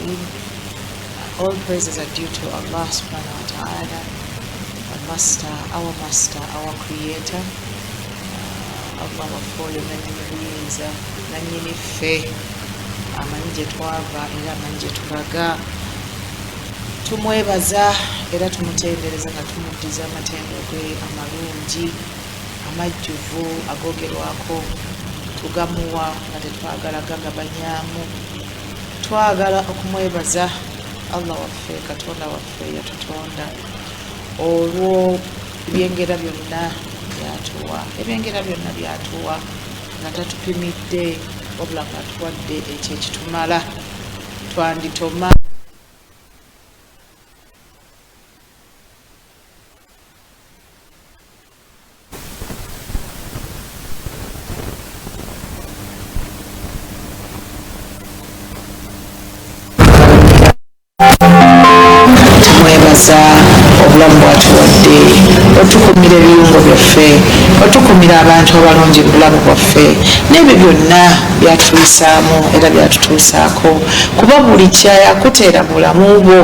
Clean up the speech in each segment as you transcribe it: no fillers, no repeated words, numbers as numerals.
Nasta'in. All praises are due to Allah subhanahu wa ta'ala, our master, our master, our creator. Allah waffe oyo nanyini buyinza, nanyini ffe, amanyi gye twava era amanyi gye tulaga. Tumwebaza era tumutendereza nga tumuddiza amatendo ge amalungi amajjuvu agoogerwako, tugamuwa nga tetwagala gagabanyaamu. Twagala okumwebaza Allah waffe, Katonda waffe yatutonda, olwo ebyengera byonna byatuwa, ebyengera byonna byatuwa nga tatupimidde, wabula nga atuwadde ekyo ekitumala. Twanditoma Tumwebaza obulamu bwatuwadde, otukumira ebiyungo byaffe, otukumira abantu abalungi mu bulamu bwaffe, n'ebyo byonna byatuyisaamu era byatutuusaako, kuba buli kyayakuteera mu bulamu bwo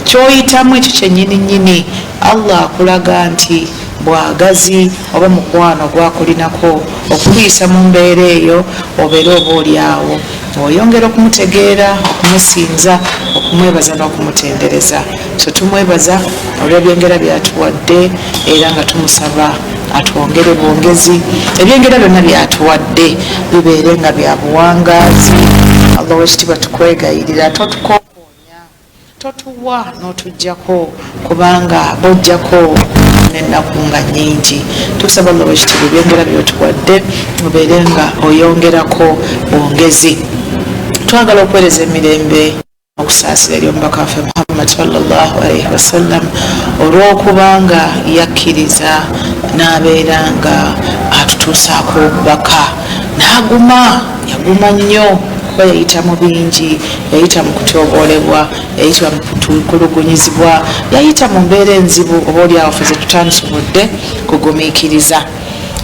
kyoyitamu ekyo kyennyini nnyini Allah akulaga nti bwagazi oba mukwano gwakulinako okukuyisa mu mbeera eyo, obeere oba oli awo oyongera okumutegeera, okumusinza, okumwebaza n'okumutendereza. So tumwebaza olw'ebyengera byatuwadde era nga tumusaba atwongere bwongezi. Ebyengera byonna byatuwadde bibeere nga bya buwangaazi. Allah wekitiibwa, tukwegayirira totukokoonya, totuwa n'otujjako, kubanga bojjako n'ennaku nga nnyingi. Tusaba Allah wekitiibwa, ebyengera byotuwadde obeere nga oyongerako bwongezi. Twagala okuweereza emirembe okusaasira eri omubaka waffe Muhammad sallallahu alaihi wasallam, olw'okubanga yakkiriza n'abeera nga atutuusaako obubaka n'aguma. Yaguma nnyo kuba yayita mu bingi, yayita mu kutyoboolebwa, yayita mu kutulugunyizibwa, yayita mu mbeera enzibu oba oliawo ffe zetutandisobodde kugumiikiriza.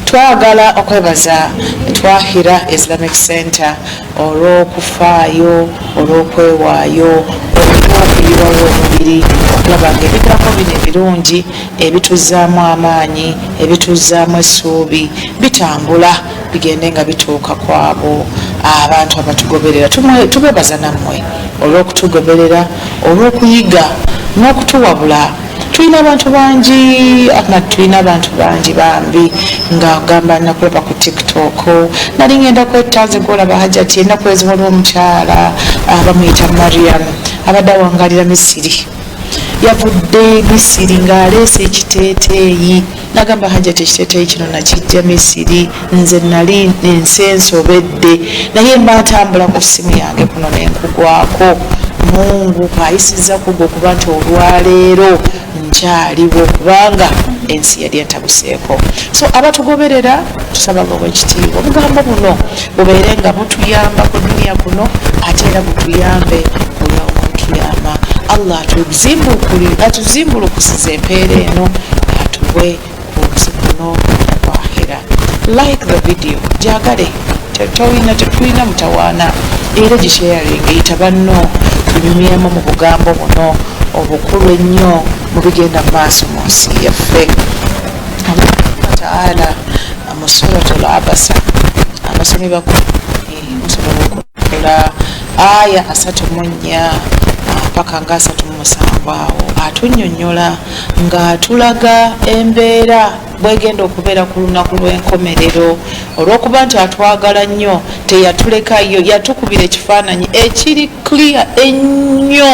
Twagala okwebaza Twahira Islamic Center olw'okufaayo, olw'okwewaayo, olw'okuyiwawo omubiri okulaba nga ebigambo bino ebirungi ebituzzaamu amaanyi, ebituzzaamu essuubi bitambula bigende nga bituuka ku abo abantu abatugoberera. Tubebaza nammwe olw'okutugoberera, olw'okuyiga n'okutuwabula. Tulina abantu bangi, Ahmad, tulina abantu bangi bambi nga gamba nakulaba ku TikTok, nali ngenda kwetanze gwolaba Hajati. Ennaku ezo waliwo omukyala bamuyita Mariam, abadde awangalira Misiri, yavudde Misiri ng'aleese ekiteeteeyi. Nagamba, "Hajati, ekiteeteeyi kino nakijja Misiri, nze nali ensi ensobedde, naye mba ntambula ku ssimu yange kuno nenkugwako. Mungu ayisiza kugwe okuba nti olwaleero nkyaliwo, kubanga ensi yali entabuseeko." So abatugoberera, tusaba nga obwekitiibwa obugambo buno bubeere nga butuyamba ku duniya kuno, ate era butuyambe ku yawmal. Allah atuzimbulukusiza empeera eno, atuwe ku nsi kuno ku akhira. Like the video, gyagale, tetulina tetulina mutawaana, era gisharing, eyita banno tunyumyemu mu bugambo buno obukulu ennyo mu bigenda mu maaso mu nsi yaffe. Allah taala mu Suratul Abasa, abasomi musobola okukola aya 34 paka nga 37 awo, atunnyonnyola ng'atulaga embeera bwegenda okubeera ku lunaku lw'enkomerero. Olw'okuba nti atwagala nnyo, teyatulekayo, yatukubira ekifaananyi ekiri clear ennyo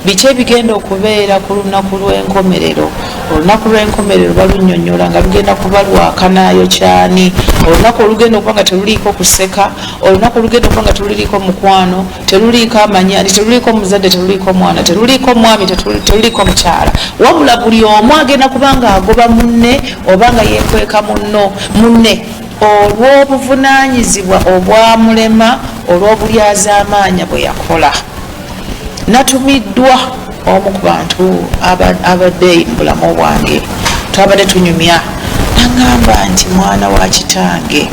biki ebigenda okubeera ku lunaku lw'enkomerero. Olunaku lw'enkomerero balunnyonnyola nga lugenda kuba lwakanaayo kyani, olunaku olugenda okuba nga teruliiko kuseka, olunaku olugenda okuba nga teruliiko mukwano, teruliiko amanyani, teruliiko muzadde, teruliiko mwana, teruliiko mwami, teruliiko mukyala, wabula buli omu agenda kuba nga agoba munne oba nga yekweka munno munne olw'obuvunaanyizibwa obwamulema olw'obulyazaamaanya bwe yakola. Natumiddwa omu ku bantu abadde mu bulamu bwange, twabadde tunyumya, naŋŋamba nti, "Mwana wa kitange,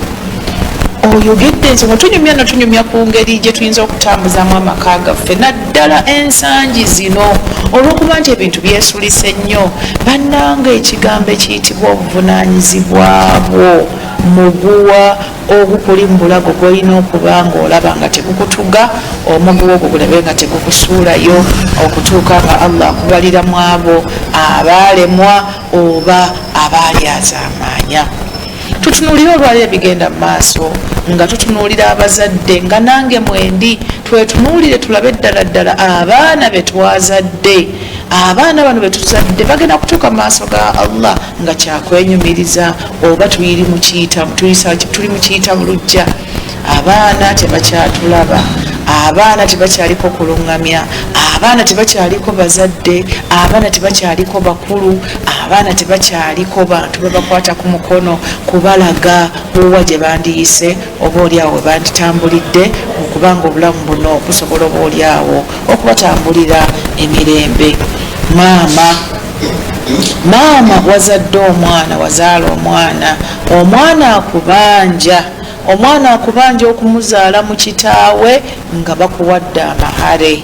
Oyogedde ensonga. Tunyumya no tunyumya ku ngeri gye tuyinza okutambuzaamu amaka gaffe, naddala ensangi zino, olw'okuba nti ebintu byesulise nnyo. Bannanga, ekigambo ekiyitibwa obuvunaanyizibwa bwo muguwa ogukuli mu bulago gwolina okuba nga olaba nga tegukutuga, omuguwa ogwo gulabe nga tegukusuulayo okutuuka nga Allah akubalira mu abo abaalemwa oba abaalyazaamaanya. Tutunuulire olwaliro ebigenda mu maaso, nga tutunuulira abazadde, nga nange mwendi, twetunuulire tulabe ddala ddala abaana be twazadde. Abaana bano be tuzadde bagenda kutuuka mu maaso ga Allah nga kyakwenyumiriza, oba tuli mu kiyita mu luggya? Abaana tebakyatulaba, abaana tebakyaliko kulungamya, abaana tebakyaliko bazadde, abaana tebakyaliko bakulu, abaana tebakyaliko bantu babakwata ku mukono kubalaga buwa gye bandiyise, oba oliawo we banditambulidde, okubanga obulamu buno busobola oba oliawo okubatambulira emirembe. Maama, maama, wazadde omwana, wazaala omwana, omwana akubanja, omwana akubanja okumuzaala mu kitaawe nga bakuwadde amahare.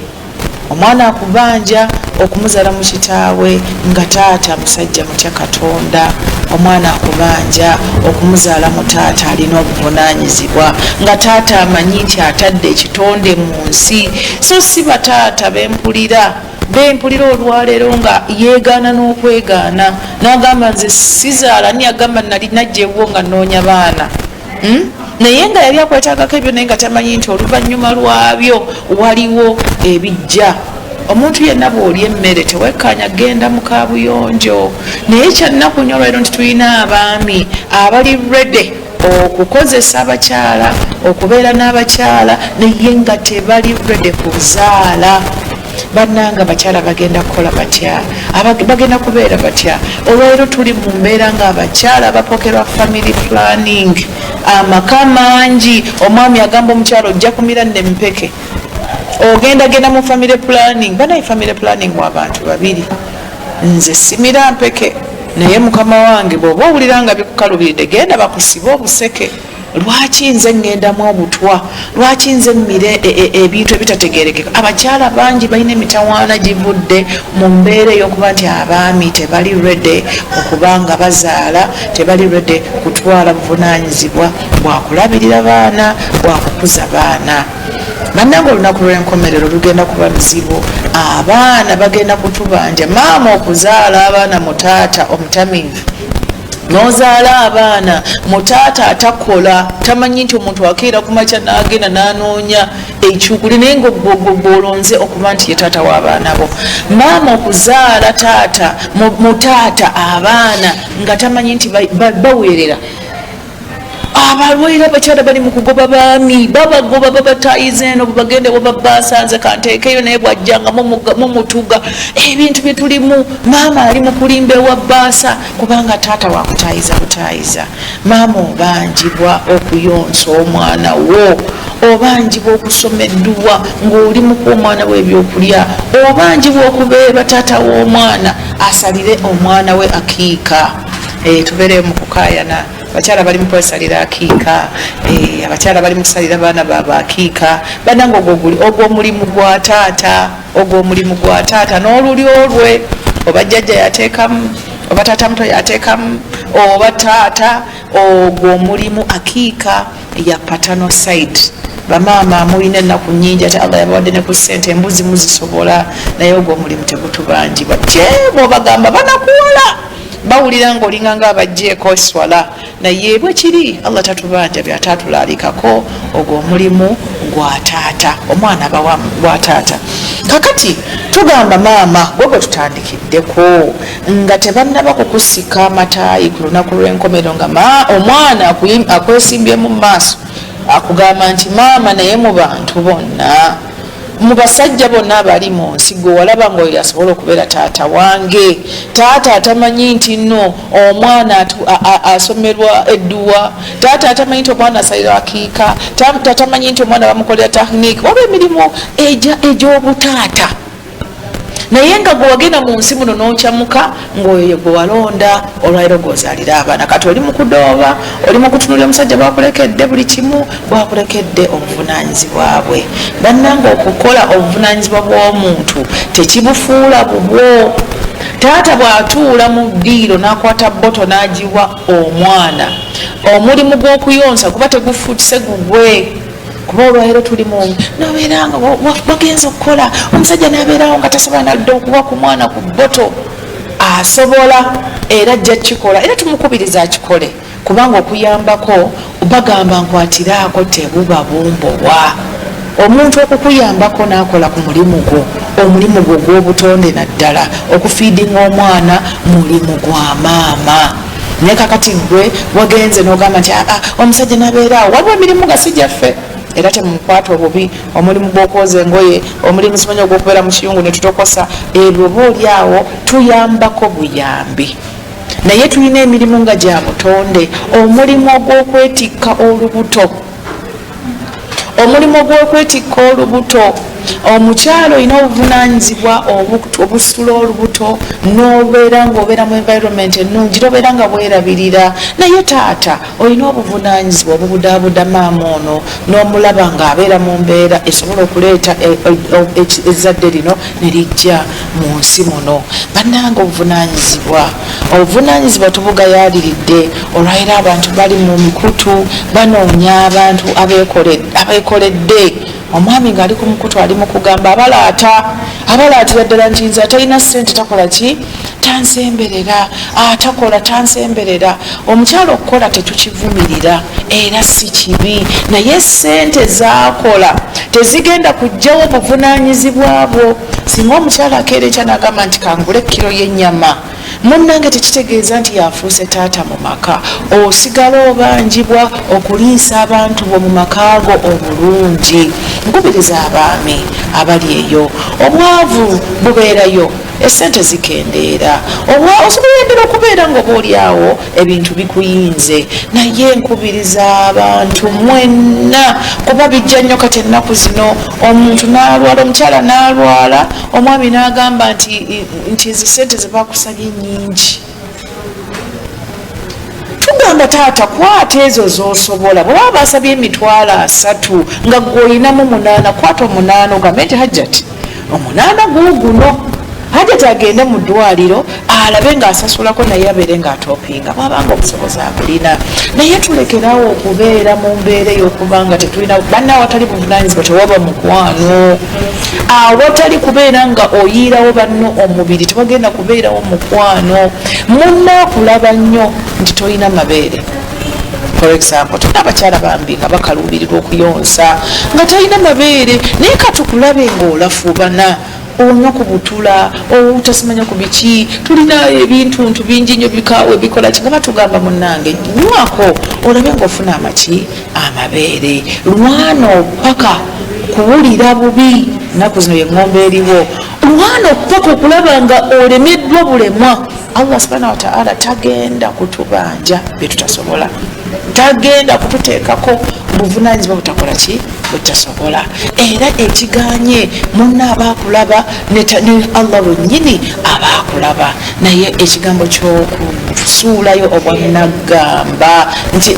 Omwana akubanja okumuzaala mu kitaawe nga taata musajja mutya Katonda. Omwana akubanja okumuzaala mu taata alina obuvunaanyizibwa, nga taata amanyi nti atadde ekitonde mu nsi, so si bataata bempulira olwaleero nga yeegaana n'okwegaana n'agamba, "Nze sizaala." Ni agamba, "Nali najja ewuwo nga nnoonya baana." Naye nga yali akwetaagako ebyo, naye nga tamanyi nti oluvannyuma lwabyo waliwo ebijja. Omuntu yenna bw'olya emmere tewekkaanya genda mu kabuyonjo. Naye kyannaku nnyo olwaliro nti tulina abaami abali ready okukozesa abakyala, okubeera n'abakyala, naye nga tebali ready kuzaala. Bannanga, abakyala bagenda kukola batya? Bagenda kubeera batya? Olwaliro tuli mu mbeera nga abakyala bapokerwa family planning. Amaka mangi omwami agamba omukyala, "Ojja kumira nempeke, ogenda genda mu family planning." Banaye, family planning wabantu babiri. Nze simira mpeke, naye mukama wange, bw'oba owulira nga bikukalubiridde, genda bakusibe obuseke. Lwaki nze ŋŋendamu obutwa? Lwaki nze mmire ebintu ebitategerekeka? Abakyala bangi balina emitawaana givudde mu mbeera ey'okuba nti abaami tebali ready okuba nga bazaala, tebali ready kutwala buvunaanyizibwa bwakulabirira baana, bwakukuza baana. Bannange, olunaku lw'enkomerero lugenda kuba luzibu. Abaana bagenda kutubanja. Maama, okuzaala abaana mu taata omutamiivu, n'ozaala abaana mu taata atakola, tamanyi nti omuntu akeera ku makya n'agenda n'anoonya ekyukuli, naye nga gwolonze okuba nti ye taata w'abaana bo. Maama, okuzaala taata mu taata abaana nga tamanyi nti baweerera abalwaire. Abakyala bali mu kugoba baami, babagoba, babatayiza eno, bwebagende webabbasanze kanteekeyo, naye bwajjanga mumutuga. Ebintu byetulimu, maama ali mu kulimba ewa bbaasa kubanga taata wakutayiza butayiza. Maama, obanjibwa okuyonsa omwana wo, obanjibwa okusoma edduwa ng'oli mukuwa omwana we ebyokulya, obanjibwa okubeera taata w'omwana asalire omwana we akiika. Tubeere mu kukaayana. Abakyala bali mu kwesalira akiika, abakyala bali mu kusalira baana baabwe akiika. Banange, ogwo omulimu gwa taata, ogwo omulimu gwa taata n'olulyo lwe, oba jjajja yateekamu, oba taata muto yateekamu, oba taata. Ogwo omulimu akiika ya paternal side. Bamaama, mulina ennaku nyingi, ate Allah yabawadde ne ku ssente, embuzi muzisobola, naye ogwo omulimu tegutubanjibwa. Kyebwobagamba banakuwala, bawulira nga olinga nga abajjeeko eswala, naye bwe kiri, Allah tatubanja byatatulaalikako. Ogwo omulimu gwa taata, omwana abawa gwa taata. Kakati tugamba maama, gwe gwe tutandikiddeko, nga tebannaba kukusika amataayi ku lunaku lw'enkomero, nga omwana akwesimbyemu mu maaso, akugamba nti, "Maama, naye mu bantu bonna, mu basajja bonna abali mu nsi, gwe walaba nga oyo asobola okubeera taata wange?" Taata atamanyi nti nno omwana asomerwa edduwa, taata atamanyi nti omwana asalirwa akiika, taata atamanyi nti omwana bamukolera tahnik, oba emirimu egy'obutaata. Naye nga gwe wagenda mu nsi muno n'okyamuka ng'oyo ye gwe walonda, olwaliro gw'ozaalira abaana. Kati oli mu kudooba, oli mu kutunulira omusajja bwakulekedde buli kimu, bwakulekedde obuvunaanyizibwa bwe. Bannange, okukola obuvunaanyizibwa bw'omuntu tekibufuula bubwo. Taata bw'atuula mu ddiiro n'akwata bottle n'agiwa omwana, omulimu gw'okuyonsa guba tegufuuse gugwe. Kuba olwaliro tuli mu nobeera nga wagenza okukola, omusajja n'abeerawo nga tasobola nadde okuwa ku mwana ku bottle. Asobola era ajja kukikola, era tumukubiriza akikole, kubanga okuyambako bagamba nkwatiraako tebuba bumbowa. Omuntu okukuyambako n'akola ku mulimu gwo, omulimu gwo gw'obutonde, naddala okufeedinga omwana, mulimu gwa maama. Naye kakati gwe wagenze n'ogamba nti aa, omusajja n'abeeraawo. Waliwo emirimu nga si gyaffe, era temumukwata obubi. Omulimu gw'okwoza engoye, omulimu simanyi ogw'okubeera mu kiyungu ne tutokosa, ebyo oba oli awo tuyambako buyambi. Naye tulina emirimu nga gya butonde. Omulimu ogw'okwetikka olubuto, omulimu ogw'okwetikka olubuto, omukyalo olina obuvunanyizibwa obusitula olubuto n'obeera ng'obeera mu environment ennungi, tobeera nga bwerabirira. Naye taata, olina obuvunanyizibwa obubudaabuda maama ono n'omulaba ng'abeera mu mbeera esobola okuleeta ezzadde lino ne lijja mu nsi muno. Bannange, obuvunanyizibwa tubugayaliridde. Olwaliro abantu bali mu mikutu banoonya abantu abeekoledde. Omwami ng'ali ku mukutu ali mu kugamba abalaata, abalaatira ddala nti nze atalina ssente takola ki, tansemberera, atakola tansemberera. Omukyalo okukola tetukivumirira, era si kibi, naye ssente zakola tezigenda kugjawo buvunanyizibwa bwo. Singa omukyalo akeera ekya nagamba nti kangule kiro y'ennyama, munnange, tekitegeeza nti yafuuse taata mu maka. Osigala obanjibwa okuliisa abantu bo mu maka go obulungi. Nkubiriza abaami abali eyo, obwavu bubeerayo, esente zikendeera, osobola ddala okubeera nga oba oliawo ebintu bikuyinze. Naye nkubiriza abantu mwenna, kuba bijja nnyo kati ennaku zino, omuntu n'alwala, omukyala n'alwala, omwami n'agamba nti ezi sente zebakusabye nyingi. Tugamba taata, kwata ezo zosobola. Bwe baba basabye 300,000 nga gwe olinamu 8, kwata 8, ogambe nti hajjati, 8 guuguno. Hajjati agende mu ddwaliro alabe ng'asasulako, naye abeere ng'atoppinga bwabanga obusobozi abulina. Naye tulekerawo okubeera mu mbeera ey'okuba nga tetulina banna. Awatali buvunanyizibwa tewaba mukwano. Awatali kubeera nga oyiirawo banno omubiri tewagenda kubeerawo mukwano. Munna akulaba nnyo nti tolina mabeere. For example, tulina abakyala bambi nga bakaluubirirwa okuyonsa nga talina mabeere, naye katukulabe ng'olafuubana, onywa ku butula, otasimanya ku biki. Tulina ebintuntu bingi nnyo bikaawe bikola ki, nga batugamba munnange nywako olabe ng'ofuna amaki, amabeere. Lwana paka kuwulira bubi. Ennaku zino yeŋŋombe eriwo. Lwana paka okulaba nga olemeddwa bulemwa. Allah subhanahu wataala tagenda kutubanja byetutasobola, tagenda kututeekako buvunanyizibwa butakola ki, butasobola. Era ekiganye munna aba akulaba, ne Allah lwennyini aba akulaba. Naye ekigambo kyokusuulayo obwanaggamba nti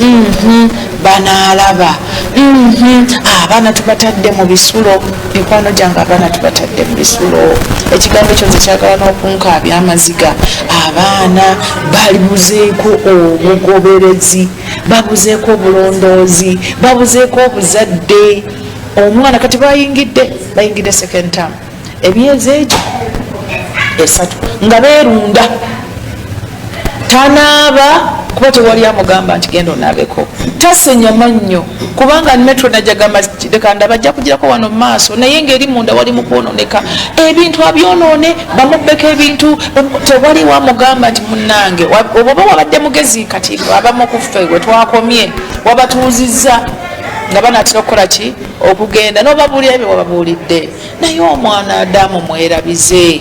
banaalaba, abaana tubatadde mu bisulo, mikwano gyange, abaana tubatadde mu bisulo, ekigambo ekyo nze kyagala n'okunkaabya amaziga. Abaana babuzeeko obugoberezi, babuzeeko obulondoozi, babuzeeko obuzadde. Omwana kati bayingidde second term, emyezi egyo 3 nga beerunda, tanaaba kuba tewali amugamba nti genda onaabeko, tasenya mannyo kubanga metro najagamba leka ndaba ajja kugirako wano mu maaso, naye ngaeri munda wali mu kwononeka ebintu, abyonoone, bamubbeko ebintu. Tewali wamugamba nti munnange, oba wabadde mugezi. Kati abamu kuffe we twakomye wabatuuzizza nga banatera okukola ki, okugenda n'obabuulira ebyo wababuulidde. Naye omwana Adamu mwerabize.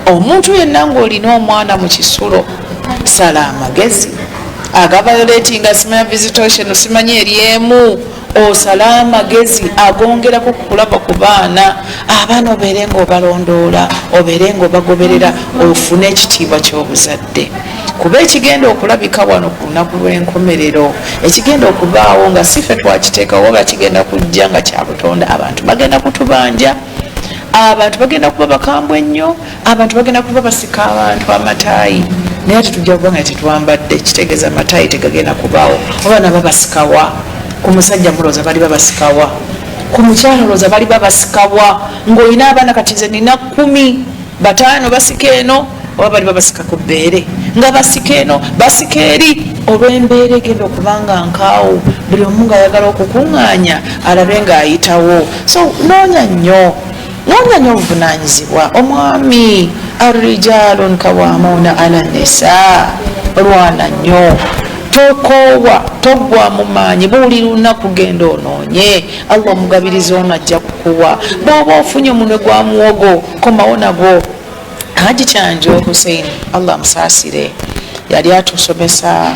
Omuntu yenna ng'olina omwana mu kisulo, sala amagezi. Agaviolatinga simanya visitation, simanyi eryemu. Osale amagezi agongerako ku kulaba ku baana. Abaana obeere nga obalondoola, obeere nga obagoberera, ofune ekitiibwa ky'obuzadde, kuba ekigenda okulabika wano ku lunaku lw'enkomerero, ekigenda okubaawo nga si ffe twakiteekawo, oba kigenda kujja nga kya butonde, abantu bagenda kutubanja, abantu bagenda kuba bakambwe nnyo, abantu bagenda kuba basika abantu amataayi, naye ate tujja kuba nga tetwambadde. Kitegeeza amataayi tegagenda kubaawo. Oba naba basikawa ku musajja, mulowooza bali babasikawa? Ku mukyala olowooza bali babasikawa? Ng'olina abaana, kati nze nina 10, 5 basika eno, oba bali babasika ku bbeere, nga basika eno, basika eri, olw'embeera egenda okuba nga nkaawo, buli omu ng'ayagala okukuŋŋaanya alabe ng'ayitawo. So noonya nnyo, noonya nnyo obuvunaanyizibwa. Omwami, arrijalun kawamuuna ala nisa, lwana nnyo, tokoowa, toggwa mu maanyi. Buli lunaku genda onoonye. Allah omugabirizi ono ajja kukuwa. Bw'oba ofunye omunwe gwa muwogo, komawo nagwo. Haji Kyanjo Hussein, Allah amusaasire, yali atusomesa,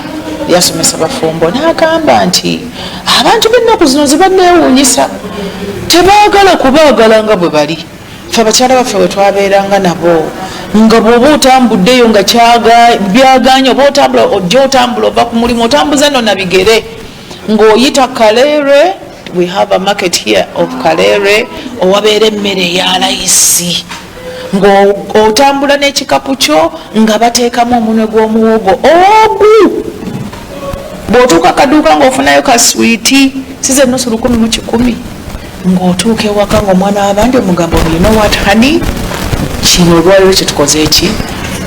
yasomesa bafumbo, n'agamba nti abantu b'ennaku zino zibanneewuunyisa, tebaagala kubaagala nga bwe bali. Ffe abakyala baffe bwe twabeeranga nabo, nga bw'oba otambuddeyo nga byaganye, oba otambula ojja, otambula ova ku mulimu, otambuza no na bigere ng'oyita Kaleerwe, we have a market here of Kaleerwe owabeera emmere eya layisi, ng'otambula n'ekikapu kyo nga bateekamu omunwe gw'omuwogo ogu. Bw'otuuka kaduuka ng'ofunayo ka swiiti size nusu 1,000 mu 100, ng'otuuka ewaka ng'omwana w'abandi omugamba, "You know what, honey, kino olwaliro kyetukoze eki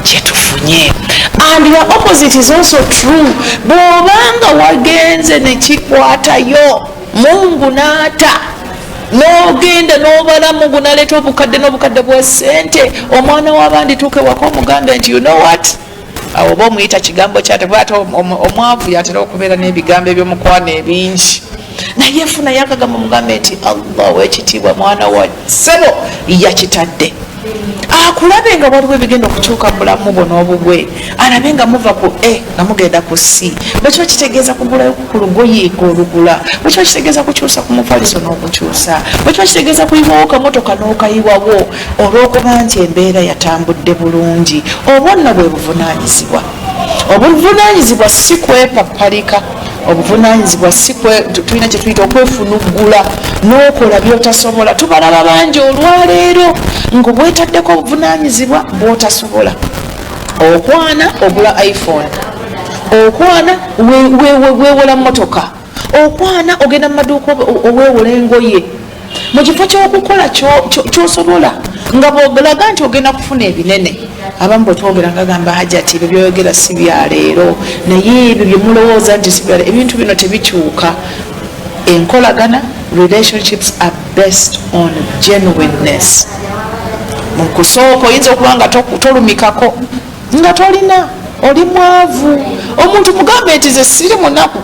kyetufunye." And the opposite is also true. Bw'obanga wagenze nekikwatayo, Mungu n'ata, n'ogenda n'obala, Mungu n'aleeta obukadde n'obukadde bwa ssente, omwana w'abandi tuuka ewaka omugambe nti, "You know what," awo oba omuyita kigambo kyate, kuba ate omwavu yatera okubeera n'ebigambo ebyomukwano ebingi, naye funayo akagambo omugambe nti, "Allah wekitiibwa, mwana wa ssebo yakitadde." Akulabe nga waliwo ebigenda okukyuka mu bulamu bwo n'obubwe, alabe nga muva ku A nga mugenda ku C. Bwekiba kitegeeza kugulayo ku lugoye, olugula. Bwekiba kitegeeza kukyusa ku mufaliso, n'okukyusa. Bwekiba kitegeeza kuyiwawo kamotoka, n'okayiwawo, olw'okuba nti embeera yatambudde bulungi. Obwo nno bwe buvunaanyizibwa. Obuvunaanyizibwa si kwepapalika, obuvunanyizibwa si tulina kyetuyita okwefunuggula n'okola byotasobola. Tubalaba bangi olwaleero nga bwetaddeko obuvunanyizibwa bwotasobola. Okwana ogula iPhone, okwana weewola motoka, okwana ogenda mu maduuka oweewola engoye, mu kifo ky'okukola kyosobola, nga bwogolaga nti ogenda kufuna ebinene. Abamu bwetwogera nga gamba, "Hajati, ebyo byoyogera si byaleero." Naye ebyo byemulowooza nti si byaleero, ebintu bino tebikyuka. Enkolagana, relationships are based on genuineness. Mu kusooka oyinza okuba nga tolumikako, nga tolina, oli mwavu. Omuntu mugambe nti, "Ze siri munaku,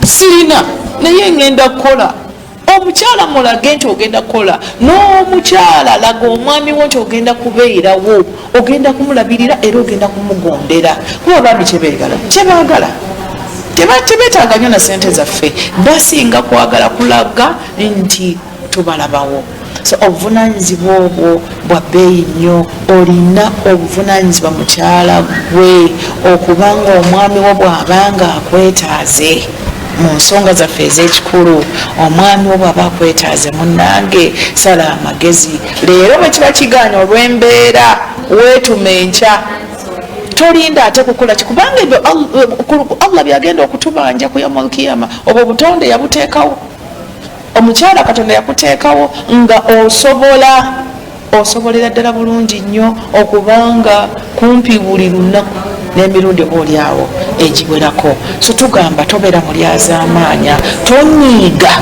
sirina, naye ngenda kukola." Omukyala mulage nti ogenda kukola, n'omukyala laga omwami wo nti ogenda kubeerawo, ogenda kumulabirira era ogenda kumugondera, kuba abaami kyebeegala, kyebaagala, tebeetaaga nnyo na sente zaffe, basinga kwagala kulaga nti tubalabawo. So obuvunanyizibwa obwo bwa bbeeyi nnyo. Olina obuvunanyizibwa, mukyala gwe, okubanga omwami wo bw'abanga akwetaaze mu nsonga zaffe ez'ekikulu, omwami wo bw'aba akwetaaze, munnange, sala amagezi leero. Bwe kiba kigaanya olw'embeera, weetuma enkya, tolinda ate kukola ki, kubanga ebyo Allah byagenda okutubanja ku yaumul kiyama. Obwo obutonde yabuteekawo. Omukyala Katonda yakuteekawo nga osobola, osobolera ddala bulungi nnyo okubanga kumpi buli lunaku n'emirundi oba oliawo egiwerako. So tugamba tobeera mulyazaamaanya, tonyiiga,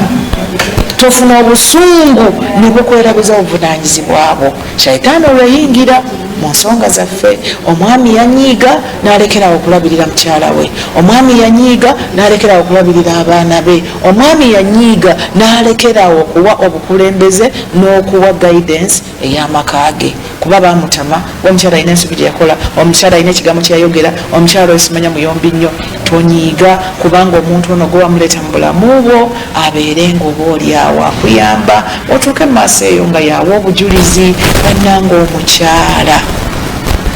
tofuna obusungu ne bukwerabiza obuvunanyizibwa bwo. Shaitaani olweyingira mu nsonga zaffe, omwami yanyiiga n'alekerawo okulabirira mukyala we, omwami yanyiiga n'alekerawo okulabirira abaana be, omwami yanyiiga n'alekerawo okuwa obukulembeze n'okuwa guidance ey'amaka ge, kuba bamutama. Omukyala alina ensobi gye yakola, omukyala alina ekigambo kyeyayogera, omukyala oyo simanya muyombi nnyo. Tonyiiga, kubanga omuntu ono gwe wamuleeta mu bulamu bwo abeere nga oba olyawo akuyamba otuuke mu maaso eyo nga yawa obujulizi. Bannanga, omukyala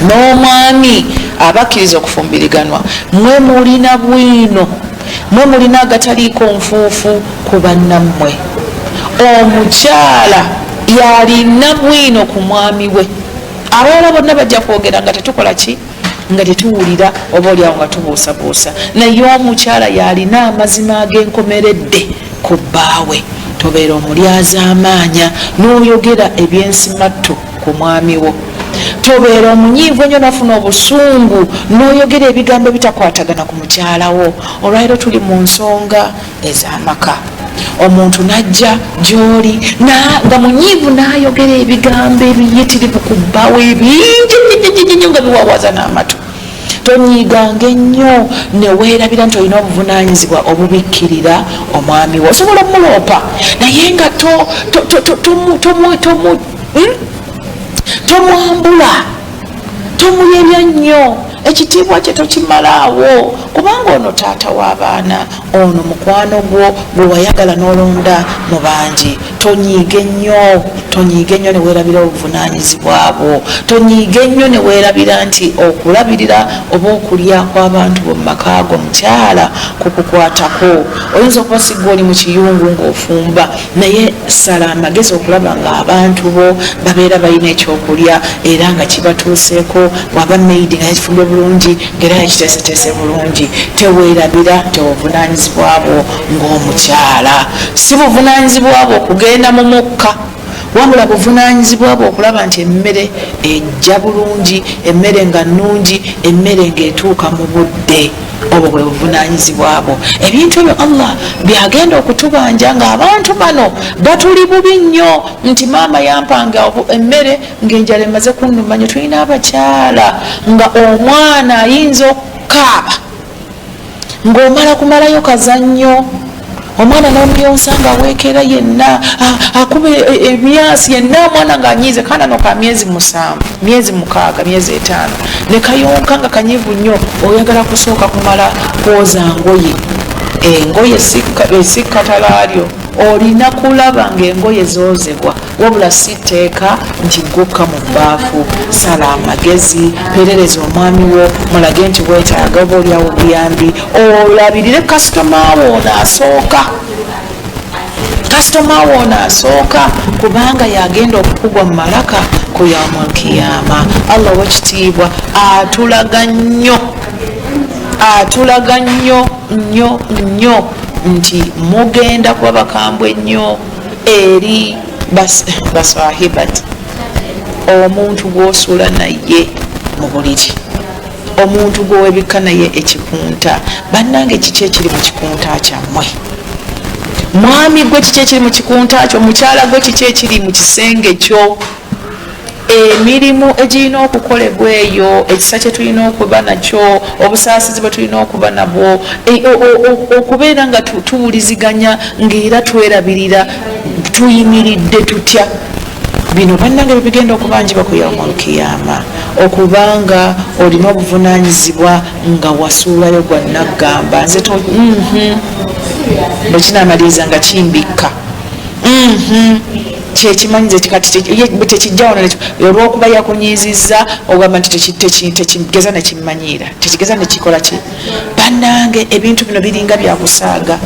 n'omwami abakkiriza okufumbiriganwa, mwe mulina bwino, mwe mulina agataliiko nfuufu ku bannammwe. Omukyala yalina bwino ku mwami we. Abalala bonna bajja kwogera nga tetukola ki, nga tetuwulira, oba oliawo nga tubuusabuusa, naye omukyala yalina amazima ag'enkomeredde ku bbaawe. Tobeera omulyazaamaanya n'oyogera ebyensimattu ku mwami wo. Tobeera omunyiivu ennyo nafuna obusungu n'oyogera ebigambo ebitakwatagana ku mukyala wo. Olwaliro tuli mu nsonga ez'amaka. Omuntu najja gy'oli nga munyiivu n'ayogera ebigambo ebiyitirivu ku bbawe ebingi nnyo nga biwawaza n'amatu. Tonyiiganga ennyo neweerabira nti olina obuvunaanyizibwa obubikkirira omwami wo. Osobola omuloopa, naye nga tomwambula, tomuyerya nnyo, ekitiibwa kye tokimalaawo, kubanga ono taata w'abaana, ono mukwano gwo gwe wayagala n'olonda mu bangi. Tonyiiga ennyo, tonyiiga ennyo neweerabira obuvunaanyizibwa bwo. Tonyiiga ennyo neweerabira nti okulabirira oba okulya kw'abantu bo mu maka go, mukyala, kukukwatako. Oyinza okuba sigga oli mu kiyungu ng'ofumba, naye sala amagezi okulaba nga abantu bo babeera balina ekyokulya era nga kibatuuseeko. Waba maidi nga yakifumbye bulungi, ngaera yakiteeseteese bulungi. Teweerabira tebuvunaanyizibwa bwo ng'omukyala. Si buvunaanyizibwa bwo okugenda mu mukka, wabula buvunaanyizibwa bwo okulaba nti emmere ejja bulungi, emmere nga nnungi, emmere ng'etuuka mu budde. Obwo bwe buvunaanyizibwa bwo. Ebintu ebyo Allah byagenda okutubanja ng'abantu bano batuli bubi nnyo, nti maama yampanga emmere ng'enjala emaze kunnuma nnyo. Tulina abakyala nga omwana ayinza okukaaba ng'omala kumalayo kazannyo, omwana n'omuyonsa nga aweekera yenna, akuba emyasi yenna, omwana ng'anyiize. Kaana no ka myezi 7, myezi 6, myezi 5, ne kayonka nga kanyivu nnyo. Oyagala kusooka kumala kwoza ngoye, engoye si katalaalyo. Olina kulaba ng'engoye zoozebwa, wabula si tteeka nti gukka mu bbaafu. Sala amagezi, perereza omwami wo, mulage nti weetaaga oba oliawo obuyambi, olabirire kasitoma wo ono asooka, kasitoma wo ono asooka, kubanga yagenda okukugwa mu malaka ku yaumul kiyama. Allah owekitiibwa atulaga nnyo, atulaga nnyo nnyo nnyo nti mugenda kuba bakambwe nnyo eri basahibat, omuntu gwosula naye mu buliri, omuntu gwowebikka naye ekikunta. Bannange, kiki ekiri mu kikunta kyammwe? Mwami gwe, kiki ekiri mu kikunta kyo? Mukyala gwe, kiki ekiri mu kisenge kyo? Emirimu egirina okukolebwa eyo, ekisa kye tulina okuba nakyo, obusaasizi bwe tulina okuba nabwo, okubeera nga tuwuliziganya, ng'era twerabirira tuyimiridde tutya. Bino bannange bebigenda okubanjibwa ku yaumul kiyama, okubanga olina obuvunanyizibwa nga wasuulayo gwa naggamba nze bwe kinamaliriza nga kimbikka, kyekimanyize kati tekijja wano. Olwokuba yakunyiizizza, ogamba nti tekigeza nekimmanyiira, tekigeza nekikola ki. Bannange, ebintu bino biringa byakusaaga,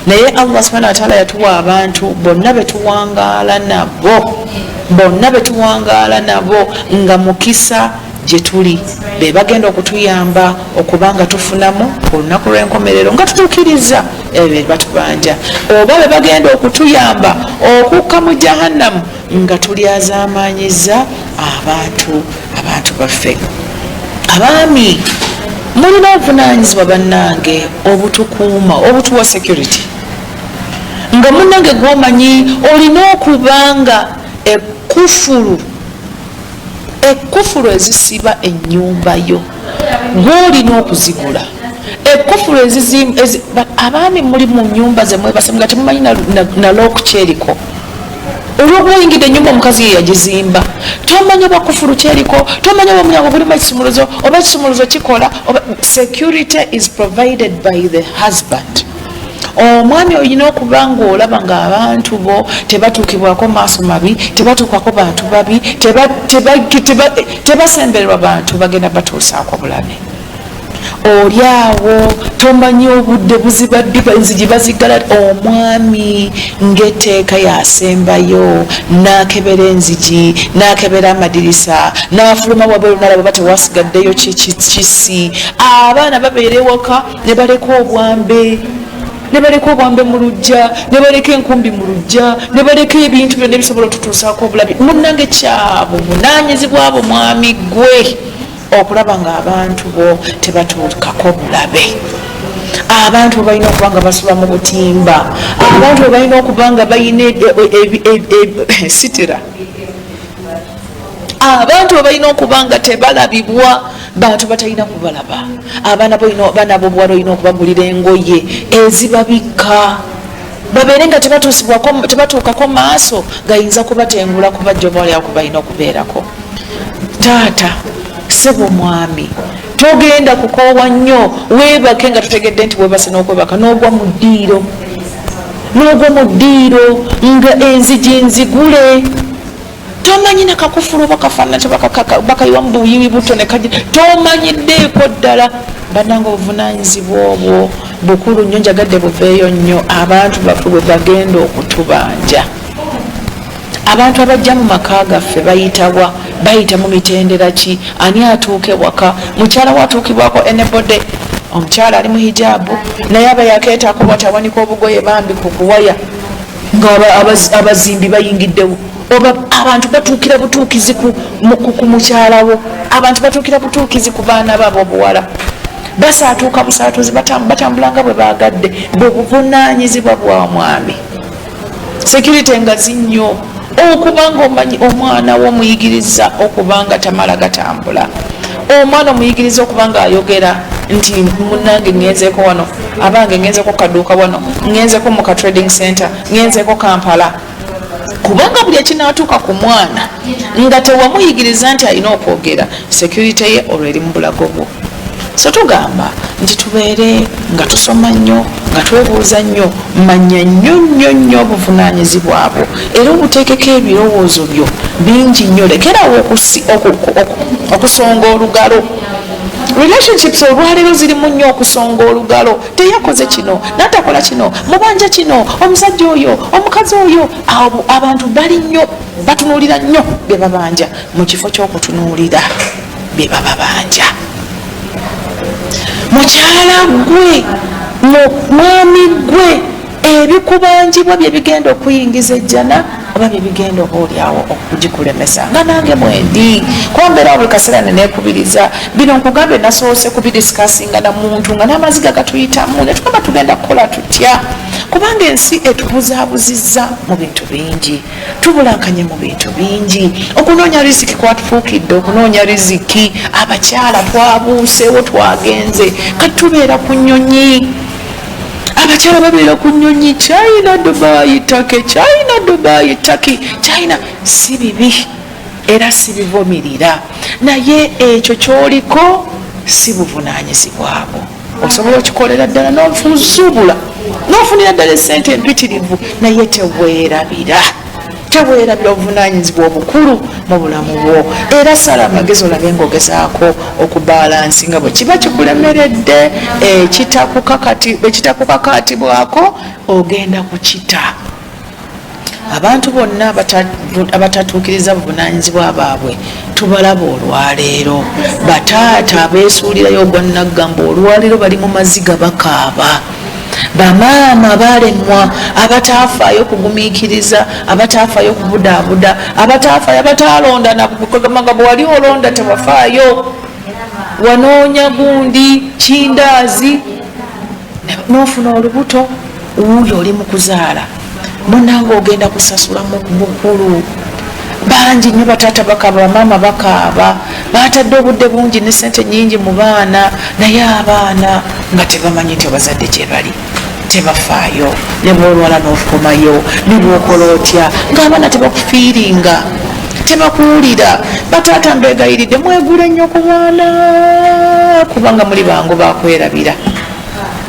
naye Allah subhana wataala yatuwa abantu bonna betuwangaala nabo, bonna betuwangaala nabo nga mukisa gye tuli, be bagenda okutuyamba okuba nga tufunamu olunaku lw'enkomerero nga tutuukiriza ebyo batubanja, oba be bagenda okutuyamba okukka mu jahannamu nga tulyazaamaanyiza abantu baffe. Abaami, mulina obuvunaanyizibwa bannange obutukuuma, obutuwa security. Nga munnange gwomanyi, olina okubanga ekkufulu ezisiba ennyumba yo gwolina okuzigula, ekkufulu. Abaami, muli mu nyumba zemwebase nga temumanyi na lock kyeriko. Olwokuba oyingidde ennyumba omukazi ye yagizimba, tomanya oba kufulu kyeriko, tomanya oba omulyango gulimu ekisumuluzo oba ekisumuluzo kikola oba. Security is provided by the husband. Omwami olina okuba ng'olaba ng'abantu bo tebatuukibwako maaso mabi, tebatuukako bantu babi, tebasembererwa bantu bagenda batuusaako bulabe. Oli awo tomanyi obudde buziba ddi, enzigi baziggala. Omwami ng'etteeka yasembayo n'akebera enzigi, n'akebera amadirisa, n'afuluma wabweru n'alaba oba tewasigaddeyo kisi. Abaana babeera ewaka ne baleka obwambe, ne baleka obwambe mu luggya, ne baleka enkumbi mu luggya, ne baleka ebintu byonna ebisobola otutuusaako obulabe. Munnange, kyabuvunaanyizibwa bwo mwami gwe okulaba ng'abantu bo tebatuukako bulabe. Abantu bo balina okuba nga basula mu butimba, abantu bo balina okuba nga balina sitira, abantu bo balina okuba nga tebalabibwa bantu batalina kubalaba. Abaana bobuwala olina okubagulira engoye ezibabikka, babeere nga tebatuukako maaso gayinza kubatengula kubajja oba oliawo kubalina okubeerako. Taata, sebo mwami, togenda kukoowa nnyo weebake nga tutegedde nti webase n'okwebaka n'ogwa mu ddiiro, n'ogwa mu ddiiro nga enzigi nzigule. Tomanyi nakakufulu oba kafaanana bakayiwa mu buyiwi buto nekaji, tomanyiddeeko ddala. Bannange, obuvunanyizibwa obwo bukulu nnyo, njagadde buveeyo nnyo. Abantu baffe bwe bagenda okutubanja, abantu abajja mu maka gaffe bayitawa? Bayita mu mitendera ki? Ani atuuka ewaka? Mukyala we atuukibwako enebode? Omukyala ali mu hijaabu naye aba yakeetaako bwati, awanika obugoye bambi ku kuwaya nga abazimbi bayingiddewo. Oba abantu batuukira butuukizi ku mukyalawo? Abantu batuukira butuukizi ku baana baabo obuwala? Basaatuuka busaatuuzi, batambula nga bwe baagadde. Bwe buvunaanyizibwa bwa mwami. Security ngazi nnyo okuba nga omanyi omwana wo omuyigiriza okuba nga tamala gatambula, omwana omuyigiriza okuba nga ayogera nti munange ngenzeko wano, abange ngenzeko kaduuka wano, ngenzeko mu ka trading center, ngenzeko Kampala. Kubanga buli ekinaatuuka ku mwana nga tewamuyigiriza nti alina okwogera, security ye olwo eri mu bulago bwo. So tugamba nti tubeere nga tusoma nnyo, nga twebuuza nnyo. Manya nnyo nnyo nnyo obuvunaanyizibwa bwo era obuteekeko ebirowoozo byo bingi nnyo. Lekerawo okusonga olugalo. Relationships olwaleero zirimu nnyo okusonga olugalo. Teyakoze kino, natakola kino, mubanja kino, omusajja oyo, omukazi oyo. Abo abantu bali nnyo batunuulira nnyo bye babanja mu kifo ky'okutunuulira bye bababanja. Mukyala gwe, mwami gwe, ebikubanjibwa bye bigenda okuyingiza ejjana oba byebigenda oba oliawo okugikulemesa? Nga nange mwendi kuba buli kaseera nenekubiriza bino. Nkugambye, nasoose kubidiscussinga na muntu nga n'amaziga gatuyitamu, netugamba tugenda kukola tutya, kubanga ensi etubuzaabuzizza mu bintu bingi, tubulankanye mu bintu bingi. Okunoonya riziki kwatufuukidde okunoonya riziki. Abakyala twabuuseewo, twagenze, kati tubeera ku nnyonyi. Abakyala babeera ku nnyonyi, China, Dubai, Turkey, China, Dubai, Turkey, China. Si bibi era si bivumirira, naye ekyo kyoliko si buvunaanyizibwabwo. Osobola okikolera ddala n'ofuzuubula n'ofunira ddala esente empitirivu, naye teweerabira obuvunanyizibwa obukulu mu bulamu bwo. Era sala amagezi olabe ngaogezaako okubalancinga. Bwe kiba kikulemeredde, ekitakukakatibwako ogenda kukita. Abantu bonna abatatuukiriza buvunanyizibwa baabwe tubalaba olwaleero. Bataata abeesuulirayo ogwa naggamba olwaleero bali mu maziga bakaaba. Bamaama balemwa, abatafaayo kugumiikiriza, abatafaayo kubudaabuda, abatafaayo, abataalonda nakugamba nga bwewali olonda tewafaayo, wanoonya gundi kindaazi n'ofuna olubuto, wuuyo oli mu kuzaala. Munange, ogenda kusasula mu bukulu. Bangi nnyo bataata bakaaba, bamaama bakaaba, batadde obudde bungi ne sente nyingi mu baana, naye abaana nga tebamanyi nti abazadde gye bali. Tebafaayo ne bwolwala n'okomayo, ne bwokola otya, ng'abaana tebakufiiringa, tebakuwulira. Bataata, mbeegayiridde, mwegule nnyo ku baana, kubanga muli bangu bakwerabira.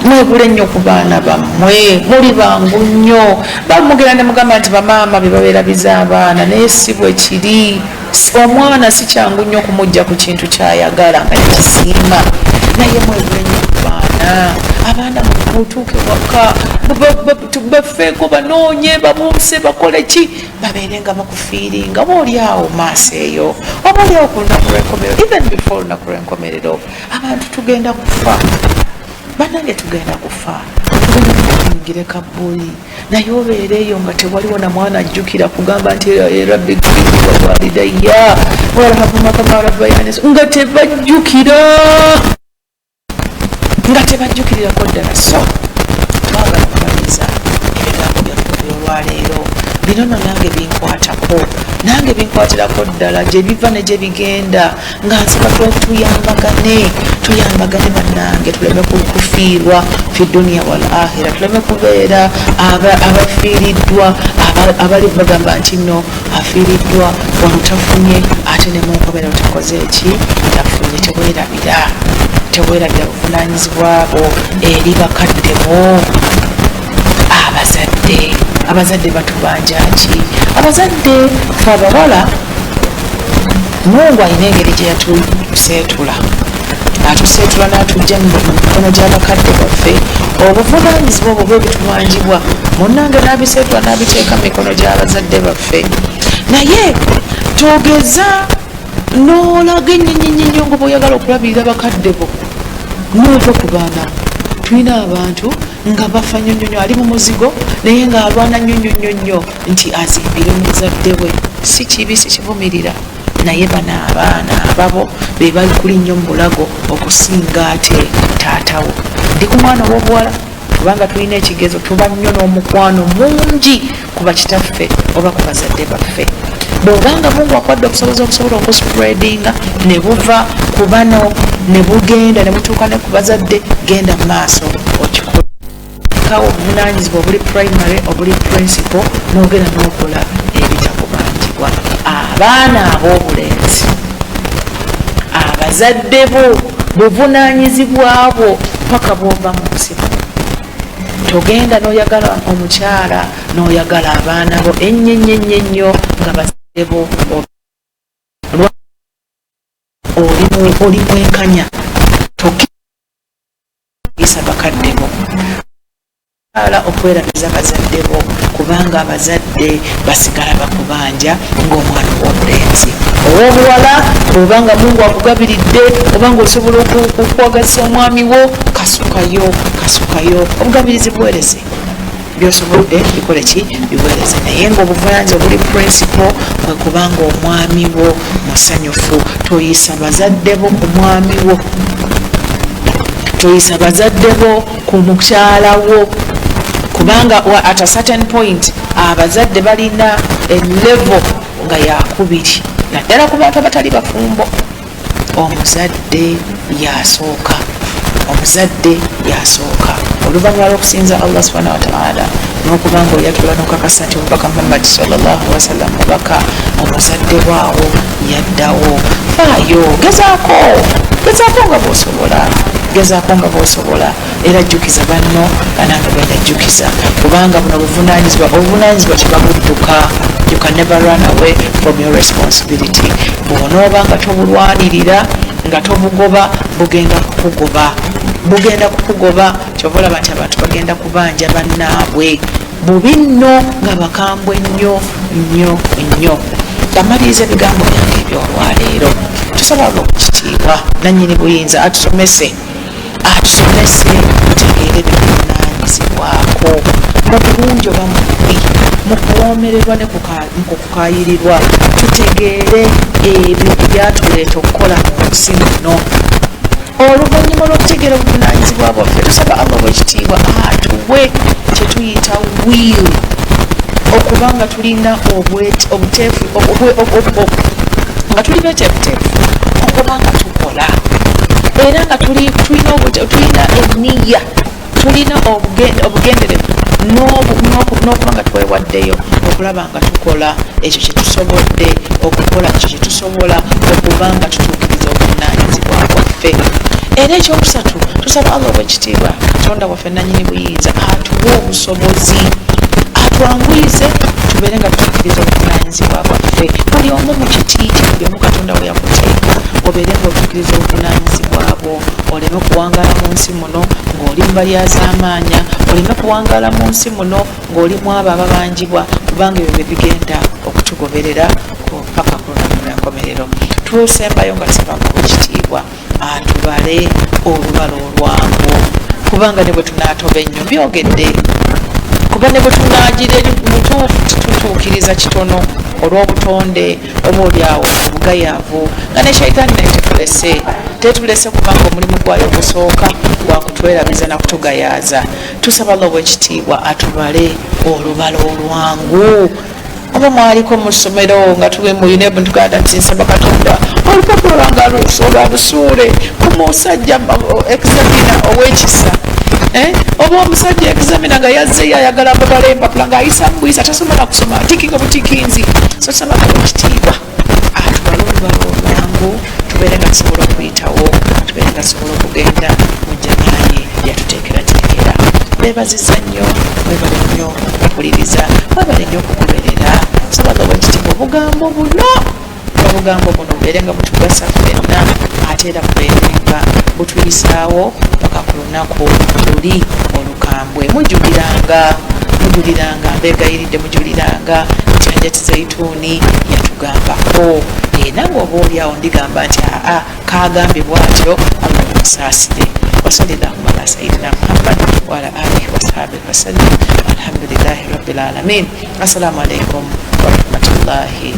Mwegule nnyo ku baana bammwe, muli bangu nnyo. Bamugera ne mugamba nti bamaama be babeerabiza abaana, naye si bwe kiri. Omwana si kyangu nnyo okumujja ku kintu kyayagala nga yakisiima, naye mwegule nnyo ku baana. Abaana mutuuke waka, bafeeko, banoonye, babuuse, bakole ki, babeere nga bakufiiringa. Oba oli awo maaso eyo, oba oli awo ku lunaku lw'enkomerero, even before olunaku lw'enkomerero, abantu tugenda kufa. Bannange, tugenda kufa, tugenda kuyingira kabbuli, naye obeereeyo nga tewaliwo na mwana ajjukira kugamba nti eh, rabbi gfirli wawalidayya warhamhuma kama rabbayani, nga tebajjukira, nga tebajjukirirako ddala. So twagala kumaliriza ebigambo byaffe ebyolwaleero. Bino no nange binkwatako, nange binkwatirako ddala, gye biva ne gye bigenda, nga nsaba tuyambagane, tuyambagane bannange, tuleme kufiirwa fi duniya wal akhira, tuleme kubeera abafiiriddwa, abali bagamba nti nno afiiriddwa wano tafunye, ate ne munkomerero takoze eki, tafunye. Teweerabira, teweerabira buvunanyizibwa bwo eri bakadde bo, abazadde. Abazadde batubanja ki? Abazadde fe abawala, Mungu alina engeri gye yatuseetula, atuseetula n'atujja mu mikono gy'abakadde baffe. Obuvunanyizibwa obwo bwebitubanjibwa, munnange, n'abiseetula n'abiteeka mu mikono gy'abazadde baffe. Naye togeza n'olaga ennyo nga bw'oyagala okulabirira bakadde bo n'ova ku baana. Tulina abantu nga bafa nnyo nnyo nnyo, ali mu muzigo, naye ng'alwana nnyo nnyo nnyo nnyo nti azimbire muzadde we. Si kibi, si kivumirira, naye bano abaana ababo be bali kuli nnyo mu bulago okusinga ate taatawo. Ndi ku mwana ow'obuwala, kubanga tulina ekigezo, tuba nnyo n'omukwano mungi ku bakitaffe oba ku bazadde baffe. Bw'obanga Mungu akwadde obusobozi obusobola okuspreadinga ne buva ku bano ne bugenda ne butuuka ne ku bazadde, genda mu maaso okikola. Kawo obuvunanyizibwa obuli primary, obuli principal, n'ogenda n'okola ebitakubanjibwa. Abaana ab'obulenzi, abazadde bo buvunanyizibwa bwo paka bwova mu nsi. Togenda n'oyagala omukyala n'oyagala abaana bo ennyo ennyo ennyo ennyo nga bazadde bo oli mwenkanya. Tokisa bakadde bo ala okwerabiza bazadde bo, kubanga abazadde basigala bakubanja ng'omwana ow'obulenzi. Ow'obuwala, bw'obanga Mungu akugabiridde, obanga osobola okwagazisa omwami wo, kasukayo, kasukayo obugabirizi, buweereze byosobodde, bikole ki, biweereze, naye ngaobuvunanyizibwa buli principal kwe kubanga omwami wo musanyufu. Toyisa bazadde bo ku mwami wo, toyisa bazadde bo ku mukyala wo, kubanga at a certain point abazadde balina elevel nga yakubiri, naddala ku bantu abatali bafumbo. Omuzadde yasooka, omuzadde yasooka oluvannyuma lw'okusinza Allah subhanahu wataala n'okuba nga oyatula n'okakasa nti omubaka Muhammadi sallallahu wasallam mubaka. Omuzadde waawo yaddawo. Faayo, gezaako, gezaako nga bw'osobola, gezaako nga bw'osobola, era jjukiza banno banange bwenda jjukiza, kubanga buno buvunanyizibwa, obuvunanyizibwa tebabudduka. You can never run away from your responsibility. Bw'onooba nga tobulwanirira, nga tobugoba, bugenda kukugoba, bugenda kukugoba. Kyova olaba nti abantu bagenda kubanja bannaabwe bubi nno, nga bakambwe nnyo nnyo nnyo. Amaliriza ebigambo byange ebyolwaleero, tusaba okukitiibwa nannyini buyinza atusomese, atusomese tutegeere byetuvunanyizibwako mu bulungi oba mu bubi, mu kuwoomererwa ne mu kukayirirwa, tutegeere ebyo ebyatuleeta okukola mu nsi muno. Oluvannyuma lw'okutegeera obuvunanyizibwa bwaffe, tusaba Allah bwekitiibwa atuwe kyetuyita will, okuba nga tulina obuteefu, nga tuli beteefuteefu okuba nga tukola, era nga tulina eniya. Tulina obugenderevu n'okuba nga twewaddeyo okulaba nga tukola ekyo kye tusobodde okukola, ekyo kye tusobola okuba nga tutuukiriza obuvunaanyizibwa bwaffe. Era ekyokusatu, tusaba Allah ow'ekitiibwa, Katonda waffe nanyini buyinza, atuwe obusobozi, atwanguyize tubeere nga tutuukiriza obuvunaanyizibwa bwaffe. Buli omu mu kiti kye, buli omu Katonda we yakuteeka, obeere nga otuukiriza obuvunaanyizibwa bwo, oleme kuwangaala mu nsi muno ng'oli mu balyazaamaanya, oleme kuwangaala mu nsi muno ng'oli mu abo ababanjibwa, kubanga ebyo bye bigenda okutugoberera paka ku lunaku lw'enkomerero. Tusembayo nga tusaba Allah ow'ekitiibwa atubale olubala olwangu, kubanga ne bwe tunaatoba ennyo byogedde, kuba ne bwe tunaagira eri mutuufu tutuukiriza kitono olw'obutonde oba oliawo obugayaavu, nga ne shaitaani naye tetulese, kubanga omulimu gwayo ogusooka gwakutwerabiza na kutugayaaza. Tusaba Allah ow'ekitiibwa atubale olubala olwangu. Oba mwaliko mu ssomero nga tuli mu UNEB, ntuganda nti nsaba Katonda olupapula lwange olwabusuule ku musajja examiner ow'ekisa. Oba omusajja examiner nga yazzeyo ayagala mubala empapula ng'ayisa mubuyisa, tasobola kusoma, tikinga butikinzi. So tusaba ekitiibwa atubale olubala olwangu, tubeere nga tusobola okuyitawo, tubeere nga tusobola okugenda mu jjanaye yatuteekerateekera. Beebazizza nnyo, mwebale nnyo okuwuliriza, mwebale nnyo okugoberera. Nsaba ow'ekitiibwa obugambo buno bubeere nga butugasa ffenna, ate era bubeere nga butuyisaawo paka ku lunaku luli olukambwe. Mujuliranga, mbeegayiridde, mujuliranga nti Hajati Zaituni yatugambako. Nange oba oliawo ndigamba nti aa kagambye bwatyo, Allah musaasire. Wasali llahuma ala sayidina Muhammad waala alihi wasahabihi wasallam. Alhamdulillahi rabbil alamin. Assalamu alaikum warahmatullahi.